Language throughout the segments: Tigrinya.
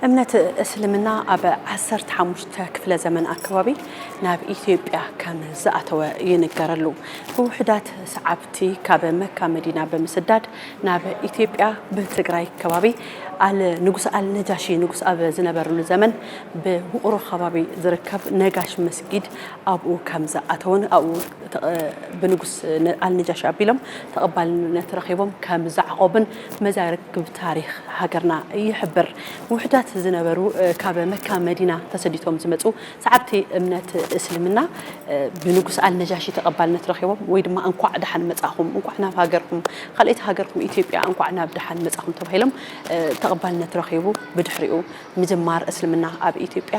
እምነት እስልምና ኣብ ዓሰርተ ሓሙሽተ ክፍለ ዘመን ኣከባቢ ናብ ኢትዮጵያ ከም ዝኣተወ ይንገረሉ። ብውሑዳት ሰዓብቲ ካብ መካ መዲና ብምስዳድ ናብ ኢትዮጵያ ብትግራይ ከባቢ ኣል ንጉስ ኣል ነጃሺ ንጉስ ኣብ ዝነበርሉ ዘመን ብውቕሮ ከባቢ ዝርከብ ነጋሽ መስጊድ ኣብኡ ከም ዝኣተወን ኣብኡ ተቐ-፣ ብንጉስ ነ-፣ ኣል ነጃሺ ኣቢሎም ተቐባልነት ረኺቦም ከም ዘዕቆብን መዛግብ ታሪኽ ሃገርና ይሕብር። ውሑዳት ዝነበሩ፣ እ፣ ካብ መካ መዲና ተሰዲቶም ዝመጹ ሰዓብቲ እምነት እስልምና፣ እ፣ ብንጉስ ኣል ነጃሺ ተቐባልነት ረኺቦም ወይ ድማ እንኳዕ ደሓን መጻኹም፣ እንኳዕ ናብ ሃገርኩም፣ ካልኣይቲ ሃገርኩም ኢትዮጵያ እንኳዕ ናብ ደሓን መጻኹም ተባሂሎም፣ እ፣ ተቐባልነት ረኺቡ። ብድሕሪኡ ምጅማር እስልምና ኣብ ኢትዮጵያ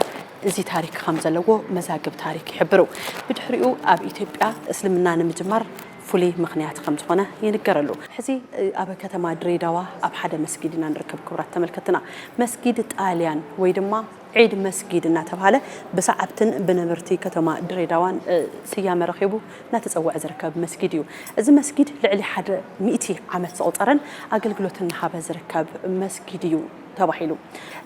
እዚ ታሪክ ከም ዘለዎ መዛግብ ታሪክ ይሕብሩ። ብድሕሪኡ ኣብ ኢትዮጵያ እስልምና ንምጅማር ፍሉይ ምኽንያት ከም ዝኾነ ይንገረሉ። ሕዚ፣ እ፣ ኣብ ከተማ ድሬዳዋ ኣብ ሓደ መስጊድ ኢና ንርከብ፣ ክቡራት ተመልከትና። መስጊድ ጣልያን ወይ ድማ ዒድ መስጊድ እናተባህለ ብሰዓብትን ብነበርቲ ከተማ ድሬዳዋን፣ እ፣ ስያመ ረኺቡ እናተጸውዐ ዝርከብ መስጊድ እዩ። እዚ መስጊድ ልዕሊ ሓደ ሚእቲ ዓመት ዘቑጸረን ኣገልግሎት እናሃበ ዝርከብ መስጊድ እዩ ተባሂሉ።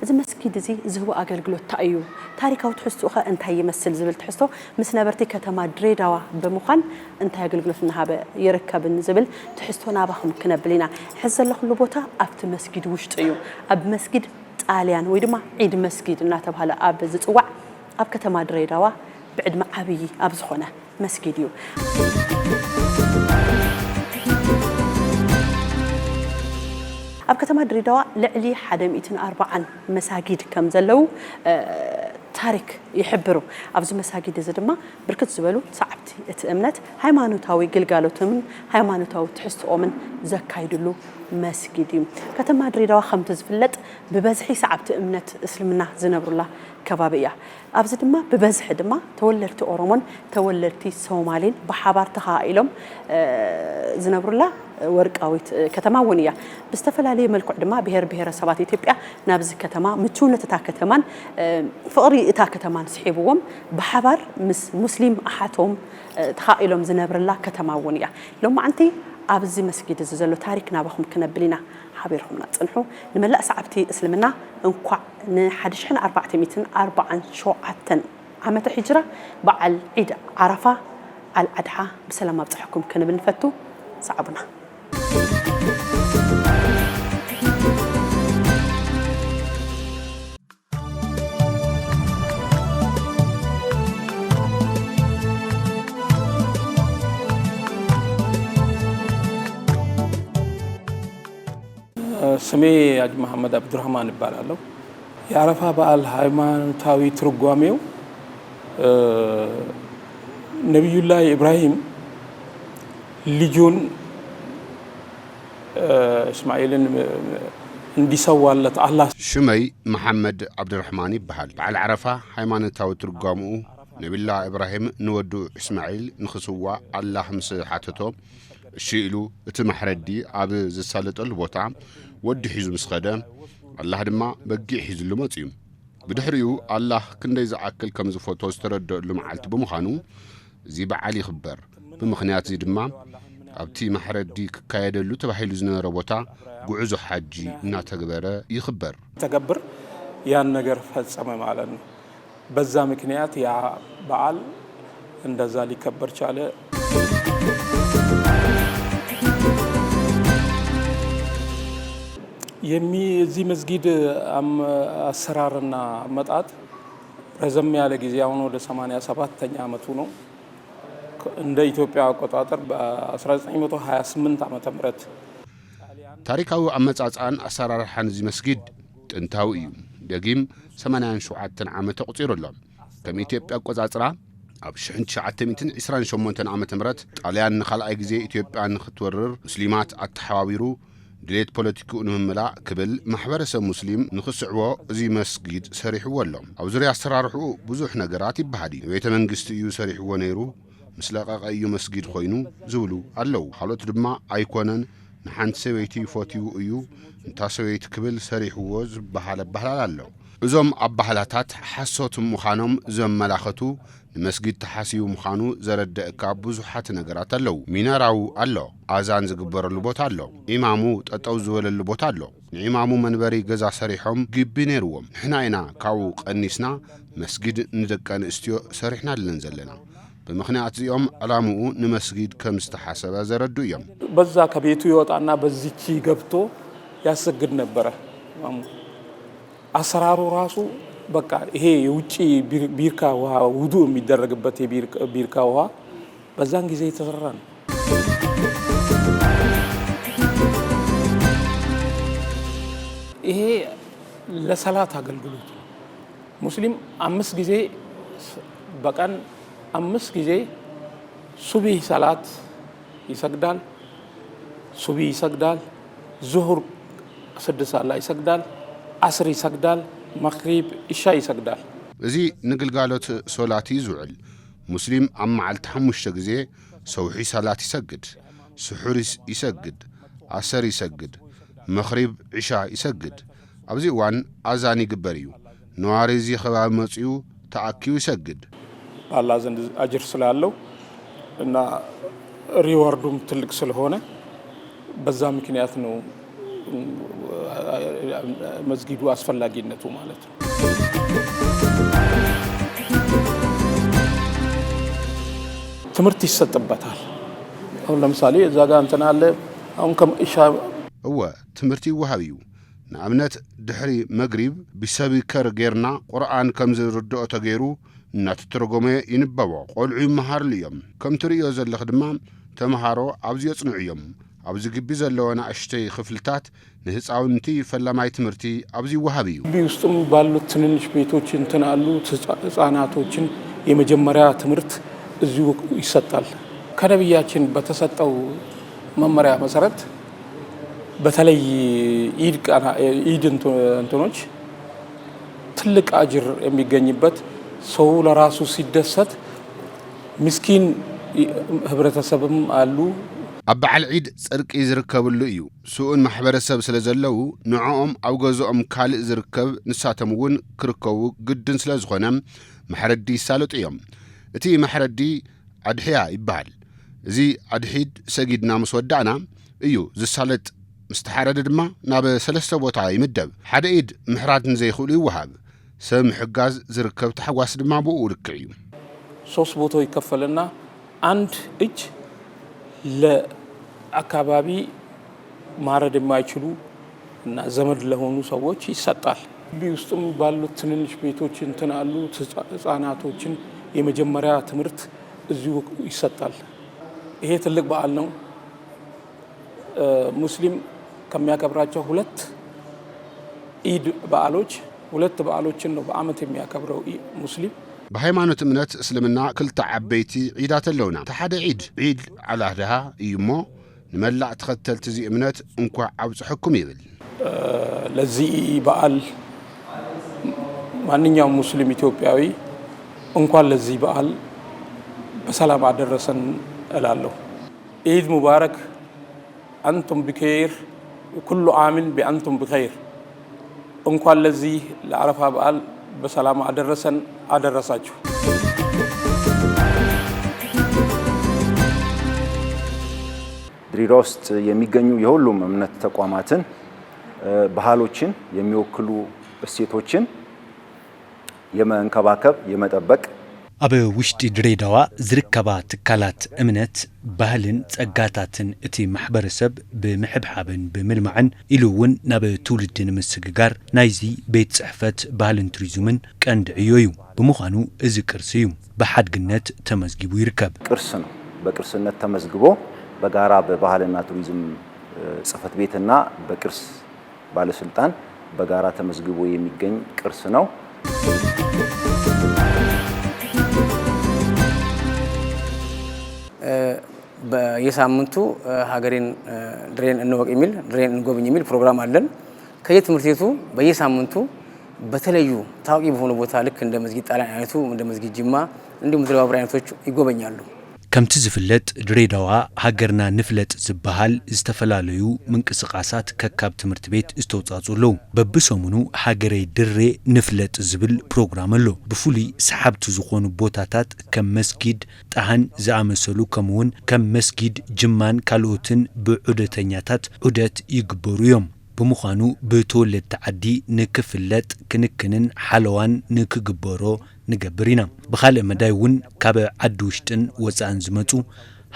እዚ መስጊድ እዚ ዝህቦ ኣገልግሎት እንታይ እዩ? ታሪካዊ ትሕዝትኡ ኸ እንታይ ይመስል? ዝብል ትሕዝቶ ምስ ነበርቲ ከተማ ድሬዳዋ ብምዃን እንታይ ኣገልግሎት እናሃበ ይርከብ ንዝብል ትሕዝቶ ናባኹም ክነብል ኢና። ሕዚ ዘለኹሉ ቦታ ኣብቲ መስጊድ ውሽጢ እዩ። ኣብ መስጊድ ጣልያን ወይ ድማ ዒድ መስጊድ እናተባህለ ኣብ ዝጽዋዕ ኣብ ከተማ ድሬዳዋ ብዕድመ ዓብዪ ኣብ ዝኾነ መስጊድ እዩ። ኣብ ከተማ ድሬዳዋ ልዕሊ ሓደ ሚእትን ኣርባዓን መሳጊድ ከም ዘለዉ፣ እ፣ ታሪክ ይሕብሩ። ኣብዚ መሳጊድ እዚ ድማ ብርክት ዝበሉ ሰዓብቲ እቲ እምነት ሃይማኖታዊ ግልጋሎቶምን ሃይማኖታዊ ትሕዝትኦምን ዘካይድሉ መስጊድ እዩ። ከተማ ድሬዳዋ ከምቲ ዝፍለጥ ብበዝሒ ሰዓብቲ እምነት እስልምና ዝነብሩላ ከባቢ እያ። ኣብዚ ድማ ብበዝሒ ድማ ተወለድቲ ኦሮሞን ተወለድቲ ሶማሌን ብሓባር ተኸኣኢሎም፣ እ፣ ዝነብሩላ ወርቃዊት ከተማ እውን እያ። ብዝተፈላለየ መልክዕ ድማ ብሄር ብሄረሰባት ኢትዮጵያ ናብዚ ከተማ ምቹውነት እታ ከተማን፣ እ፣ ፍቕሪ እታ ከተማን ስሒብዎም ብሓባር ምስ ሙስሊም ኣሓቶም፣ እ፣ ተኸኣኢሎም ዝነብርላ ከተማ እውን እያ። ሎማዓንቲ ኣብዚ መስጊድ እዚ ዘሎ ታሪክ ናባኹም ክነብል ኢና። ሓቢርኩምና ጽንሑ። ንመላእ ሰዓብቲ እስልምና እንኳዕ ን ሓደ ሽሕን ኣርባዕተ ሚእትን ኣርባዓን ሸውዓተን ዓመተ ሂጅራ በዓል ዒድ ዓረፋ ኣል ኣድሓ ብሰላም ኣብጽሐኩም ክንብል ንፈቱ። ሰዓቡና። ስሜ ሀጂ መሐመድ አብዱራህማን እባላለሁ። የአረፋ በዓል ሃይማኖታዊ ትርጓሜው፣ እ፣ ነቢዩላህ ኢብራሂም ልጁን፣ እ፣ እስማኤልን እንዲሰዋለት አላህ ሽመይ መሓመድ ዓብድራሕማን ይበሃል። በዓል ዓረፋ ሃይማኖታዊ ትርጓምኡ፣ ነቢላ እብራሂም ንወዱ እስማዒል ንኽስዋእ ኣላህ ምስ ሓተቶ፣ እሺ ኢሉ፣ እቲ መሕረዲ ኣብ ዝሳለጠሉ ቦታ ወዲ ሒዙ ምስ ኸደ፣ ኣላህ ድማ በጊዕ ሒዙሉ መጺኡ። ብድሕሪኡ ኣላህ ክንደይ ዝኣክል ከም ዝፈቶ ዝተረደእሉ መዓልቲ ብምዃኑ፣ እዚ በዓል ይኽበር። ብምኽንያት እዚ ድማ፣ ኣብቲ መሕረዲ ክካየደሉ ተባሂሉ ዝነበረ ቦታ፣ ጉዕዞ ሓጂ እናተግበረ ይኽበር። ተገብር ያን ነገር ፈጸመ ማለት ነው። በዛ ምክንያት ያ በዓል እንደዛ ሊከበር ቻለ። የሚ-፣ እዚህ መስጊድ አም-፣ አሰራርና አመጣጥ ረዘም ያለ ጊዜ፣ አሁን ወደ ሰማንያ ሰባተኛ ዓመቱ ነው። እንደ ኢትዮጵያ አቆጣጠር በ1928 ዓመተ ምህረት። ታሪካዊ ኣመጻጽኣን ኣሰራርሓን እዚ መስጊድ ጥንታዊ እዩ። ደጊም ሰማንያን ሸውዓተን ዓመት ኣቑጺሩ ኣሎ። ከም ኢትዮጵያ ኣቆጻጽራ፣ ኣብ ሽሕን ትሽዓተ ሚእትን ዕስራን ሸሞንተን ዓመተ ምህረት ጣልያን ንኻልኣይ ግዜ ኢትዮጵያ ንኽትወርር፣ ሙስሊማት ኣተሓባቢሩ ድሌት ፖለቲክኡ ንምምላእ ክብል ማሕበረሰብ ሙስሊም ንኽስዕቦ እዚ መስጊድ ሰሪሕዎ ኣሎ። ኣብ ዙርያ ኣሰራርሕኡ ብዙሕ ነገራት ይበሃል እዩ። ንቤተ መንግስቲ እዩ ሰሪሕዎ ነይሩ፣ ምስ ለቐቐ እዩ መስጊድ ኮይኑ ዝብሉ ኣለዉ። ካልኦት ድማ ኣይኮነን፣ ንሓንቲ ሰበይቲ ፈትዩ እዩ፣ ንታ ሰበይቲ ክብል ሰሪሕዎ ዝበሃል ኣበሃህላ ኣሎ። እዞም ኣበሃህላታት ሓሶት ምዃኖም ዘመላኸቱ ንመስጊድ ተሓሲቡ ምዃኑ ዘረድእ እካ ብዙሓት ነገራት ኣለዉ። ሚናራው ኣሎ፣ ኣዛን ዝግበረሉ ቦታ ኣሎ፣ ኢማሙ ጠጠው ዝበለሉ ቦታ ኣሎ። ንኢማሙ መንበሪ ገዛ ሰሪሖም ግቢ ነይርዎም። ንሕና ኢና ካብኡ ቀኒስና መስጊድ ንደቂ ኣንስትዮ ሰሪሕናለን ዘለና። ብምኽንያት እዚኦም ዕላምኡ ንመስጊድ ከም ዝተሓሰበ ዘረዱ እዮም። በዛ ከቤቱ ይወጣና በዚቺ ገብቶ ያሰግድ ነበረ። ኢማሙ አሰራሩ ራሱ በቃ ይሄ የውጭ ቢር- ቢርካ ውሃ ውዱ የሚደረግበት የቢር- ቢርካ ውሃ በዛን ጊዜ የተሰራ ነው። ይሄ ለሰላት አገልግሎት ነው። ሙስሊም አምስት ጊዜ በቀን አምስት ጊዜ ሱብሂ ሰላት ይሰግዳል። ሱብሂ ይሰግዳል። ዙሁር ስድስት ሰዓት ላይ ይሰግዳል። አስር ይሰግዳል። መግሪብ፣ ኢሻ ይሰግዳል። እዚ ንግልጋሎት ሶላት እዩ ዝውዕል። ሙስሊም ኣብ መዓልቲ ሓሙሽተ ግዜ ሰውሒ ሰላት ይሰግድ፣ ስሑር ይስ- ይሰግድ፣ ኣሰር ይሰግድ፣ መኽሪብ፣ ዕሻ ይሰግድ። ኣብዚ እዋን ኣዛን ይግበር እዩ። ነዋሪ እዚ ከባቢ መጺኡ ተኣኪቡ ይሰግድ። በአላህ ዘንድ አጅር ስላለው እና ሪዋርዱም ትልቅ ስለሆነ በዛ ምክንያት ነው መስጊዱ አስፈላጊነቱ ማለት ነው። ትምህርት ይሰጥበታል። አሁን ለምሳሌ እዛ ጋር እንትን አለ። አሁን ከኢሻ እወ፣ ትምህርቲ ይወሃብ እዩ። ንኣብነት ድሕሪ መግሪብ ብሰቢከር ጌርና ቁርኣን ከም ዝርድኦ ተገይሩ እናተተረጎመ ይንበቦ። ቆልዑ ይመሃርሉ እዮም። ከም ትርእዮ ዘለኽ ድማ ተምሃሮ ኣብዚ የጽንዑ እዮም። ኣብዚ ግቢ ዘለዎ ንኣሽተይ ክፍልታት ንህፃውንቲ ፈላማይ ትምህርቲ ኣብዚ ይወሃብ እዩ። ግቢ ውስጥም ባሉት ትንንሽ ቤቶች እንትን አሉ። ህፃናቶችን የመጀመሪያ ትምህርት እዚሁ ይሰጣል። ከነቢያችን በተሰጠው መመሪያ መሰረት በተለይ ኢድ ቀና ኢድ እንትኖች ትልቅ አጅር የሚገኝበት ሰው ለራሱ ሲደሰት ምስኪን ህብረተሰብም አሉ። ኣብ በዓል ዒድ ጽድቂ ዝርከብሉ እዩ። ስኡን ማሕበረሰብ ስለ ዘለዉ ንዕኦም ኣብ ገዝኦም ካልእ ዝርከብ ንሳቶም እውን ክርከቡ ግድን ስለ ዝኾነ መሕረዲ ይሳለጡ እዮም። እቲ መሕረዲ ኣድሕያ ይበሃል። እዚ ኣድሒድ ሰጊድና ምስ ወዳእና እዩ ዝሳለጥ። ምስ ተሓረደ ድማ ናብ ሰለስተ ቦታ ይምደብ። ሓደ ኢድ ምሕራድ ንዘይኽእሉ ይወሃብ። ሰብ ምሕጋዝ ዝርከብ ታሕጓስ ድማ ብኡ ልክዕ እዩ። ሶስት ቦታ ይከፈልና አንድ እጅ ለአካባቢ ማረድ የማይችሉ እና ዘመድ ለሆኑ ሰዎች ይሰጣል። ግቢ ውስጥም ባሉት ትንንሽ ቤቶች እንትን አሉ። ህፃናቶችን የመጀመሪያ ትምህርት እዚሁ ይሰጣል። ይሄ ትልቅ በዓል ነው። ሙስሊም ከሚያከብራቸው ሁለት ኢድ በዓሎች ሁለት በዓሎችን ነው በአመት የሚያከብረው ሙስሊም። ብሃይማኖት እምነት እስልምና ክልተ ዓበይቲ ዒዳት ኣለውና። እቲ ሓደ ዒድ ዒድ ኣልኣድሃ እዩ እሞ ንመላእ ተኸተልቲ እዚ እምነት እንኳዕ ኣብፅሐኩም ይብል። ለዚህ በዓል ማንኛውም ሙስሊም ኢትዮጵያዊ እንኳን ለዚህ በዓል በሰላም አደረሰን እላለሁ። ኢድ ሙባረክ። አንቱም ብኸይር። ኩሉ ዓምን ቢአንቱም ብኸይር። እንኳን ለዚህ ለአረፋ በዓል በሰላም አደረሰን አደረሳችሁ። ድሬዳዋ ውስጥ የሚገኙ የሁሉም እምነት ተቋማትን ባህሎችን የሚወክሉ እሴቶችን የመንከባከብ፣ የመጠበቅ። ኣብ ውሽጢ ድሬዳዋ ዝርከባ ትካላት እምነት ባህልን ጸጋታትን እቲ ማሕበረሰብ ብምሕብሓብን ብምልማዕን ኢሉ እውን ናብ ትውልዲ ንምስግጋር ናይዚ ቤት ጽሕፈት ባህልን ቱሪዝምን ቀንዲ ዕዮ እዩ። ብምዃኑ እዚ ቅርሲ እዩ ብሓድግነት ተመዝጊቡ ይርከብ። ቅርስ ነው። በቅርስነት ተመዝግቦ በጋራ በባህልና ቱሪዝም ጽሕፈት ቤትና በቅርስ ባለስልጣን በጋራ ተመዝግቦ የሚገኝ ቅርስ ነው። በየሳምንቱ ሀገሬን ድሬን እንወቅ የሚል ድሬን እንጎብኝ የሚል ፕሮግራም አለን። ከየትምህርት ቤቱ በየሳምንቱ በተለዩ ታዋቂ በሆኑ ቦታ ልክ እንደ መስጊድ ጣሊያን አይነቱ እንደ መስጊድ ጅማ እንዲሁም ምድረ ባቡር አይነቶች ይጎበኛሉ። ከምቲ ዝፍለጥ ድሬዳዋ ሃገርና ንፍለጥ ዝበሃል ዝተፈላለዩ ምንቅስቃሳት ከካብ ትምህርት ቤት ዝተውጻጹ ኣለዉ። በብሰሙኑ ሃገረይ ድሬ ንፍለጥ ዝብል ፕሮግራም ኣሎ። ብፍሉይ ሰሓብቲ ዝኾኑ ቦታታት ከም መስጊድ፣ ጣሃን ዝኣመሰሉ ከምኡውን ከም መስጊድ ጅማን ካልኦትን ብዑደተኛታት ዑደት ይግበሩ እዮም። ብምዃኑ ብተወለድቲ ዓዲ ንክፍለጥ ክንክንን ሓለዋን ንክግበሮ ንገብር ኢና። ብኻልእ መዳይ እውን ካብ ዓዲ ውሽጥን ወፃእን ዝመፁ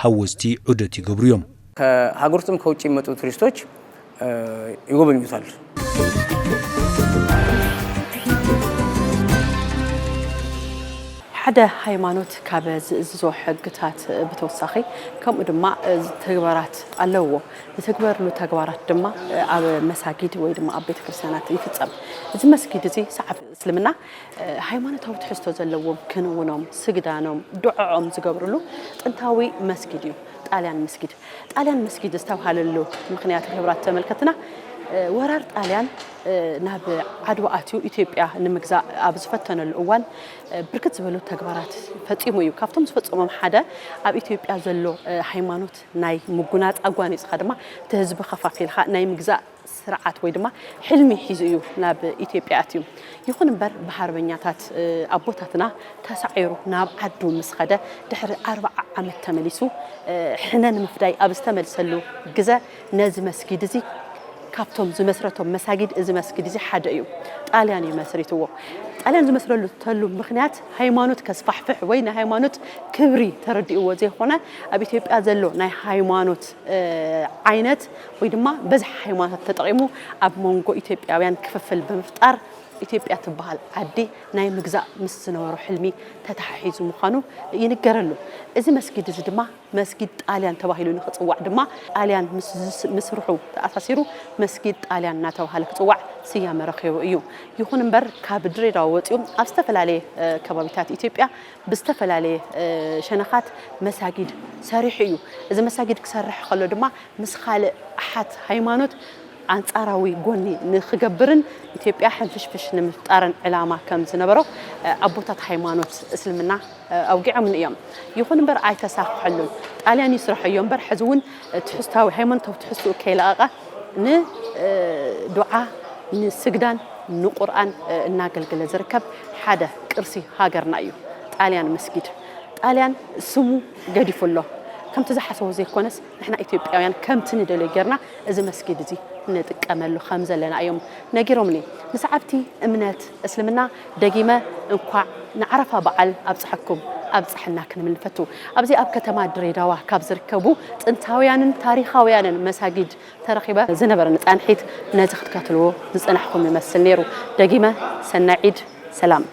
ሃወፅቲ ዑደት ይገብሩ እዮም። ከሀገር ውስጥም ከውጭ የሚመጡ ቱሪስቶች ይጎበኙታል። ሓደ ሃይማኖት ካብ ዝእዝዞ ሕግታት ብተወሳኺ ከምኡ ድማ ተግባራት ኣለውዎ። ዝተግበርሉ ተግባራት ድማ ኣብ መሳጊድ ወይ ድማ ኣብ ቤተ ክርስቲያናት ይፍጸም። እዚ መስጊድ እዚ ሰዓብ እስልምና ሃይማኖታዊ ትሕዝቶ ዘለዎም ክንውኖም፣ ስግዳኖም፣ ዱዓኦም ዝገብርሉ ጥንታዊ መስጊድ እዩ። ጣልያን መስጊድ ጣልያን መስጊድ ዝተብሃለሉ ምክንያት ክብራት ተመልከትና ወራር ጣልያን ናብ ዓድዋ ኣትዩ ኢትዮጵያ ንምግዛእ ኣብ ዝፈተነሉ እዋን ብርክት ዝበሉ ተግባራት ፈፂሙ እዩ። ካብቶም ዝፈፀሞም ሓደ ኣብ ኢትዮጵያ ዘሎ ሃይማኖት ናይ ምጉናፅ ኣጓኒፅካ ድማ እቲ ህዝቢ ከፋፊልካ ናይ ምግዛእ ስርዓት ወይ ድማ ሕልሚ ሒዙ እዩ ናብ ኢትዮጵያ ኣትዩ። ይኹን እምበር ብሃርበኛታት ኣቦታትና ተሳዒሩ ናብ ዓዱ ምስ ኸደ ድሕሪ ኣርብዓ ዓመት ተመሊሱ ሕነ ንምፍዳይ ኣብ ዝተመልሰሉ ግዘ ነዚ መስጊድ እዚ ካብቶም ዝመስረቶም መሳጊድ እዚ መስጊድ እዚ ሓደ እዩ። ጣልያን እዩ መስሪትዎ። ጣልያን ዝመስረተሉ ምኽንያት ሃይማኖት ከስፋሕፍሕ ወይ ናይ ሃይማኖት ክብሪ ተረዲእዎ ዘይኮነ ኣብ ኢትዮጵያ ዘሎ ናይ ሃይማኖት ዓይነት ወይ ድማ በዝሒ ሃይማኖታት ተጠቒሙ ኣብ መንጎ ኢትዮጵያውያን ክፍፍል ብምፍጣር ኢትዮጵያ ትበሃል ዓዲ ናይ ምግዛእ ምስ ዝነበሮ ሕልሚ ተተሓሒዙ ምዃኑ ይንገረሉ። እዚ መስጊድ እዚ ድማ መስጊድ ጣልያን ተባሂሉ ንኽፅዋዕ ድማ ጣልያን ምስርሑ ተኣሳሲሩ መስጊድ ጣልያን እናተባሃለ ክፅዋዕ ስያመ ረኺቡ እዩ። ይኹን እምበር ካብ ድሬዳዋ ወፂኡ ኣብ ዝተፈላለየ ከባቢታት ኢትዮጵያ ብዝተፈላለየ ሸነኻት መሳጊድ ሰሪሑ እዩ። እዚ መሳጊድ ክሰርሕ ከሎ ድማ ምስ ካልእ ኣሓት ሃይማኖት ኣንፃራዊ ጎኒ ንክገብርን ኢትዮጵያ ሕንፍሽፍሽ ንምፍጣርን ዕላማ ከም ዝነበሮ ኣቦታት ሃይማኖት እስልምና ኣውጊዖምኒ እዮም። ይኹን እምበር ኣይተሳኽሐሉን። ጣልያን ይስረሐዮ እምበር ሕዚ እውን ትሕዝታዊ ሃይማኖታዊ ትሕዝትኡ ከይለቐቐ ንዱዓ፣ ንስግዳን፣ ንቁርኣን እናገልገለ ዝርከብ ሓደ ቅርሲ ሃገርና እዩ። ጣልያን መስጊድ ጣልያን ስሙ ገዲፉ ኣሎ። ከምቲ ዝሓሰቦ ዘይኮነስ ንሕና ኢትዮጵያውያን ከምቲ ንደልዮ ጌርና እዚ መስጊድ እዚ ንጥቀመሉ ከም ዘለና እዮም ነጊሮምኒ። ንሰዓብቲ እምነት እስልምና ደጊመ እንኳዕ ንዓረፋ በዓል ኣብፀሐኩም ኣብፀሐና ክንብል ንፈቱ። ኣብዚ ኣብ ከተማ ድሬዳዋ ካብ ዝርከቡ ጥንታውያንን ታሪኻውያንን መሳጊድ ተረኺበ ዝነበረኒ ፃንሒት ነዚ ክትከታተልዎ ዝፀናሕኩም ይመስል ነይሩ። ደጊመ ሰናይ ዒድ ሰላም።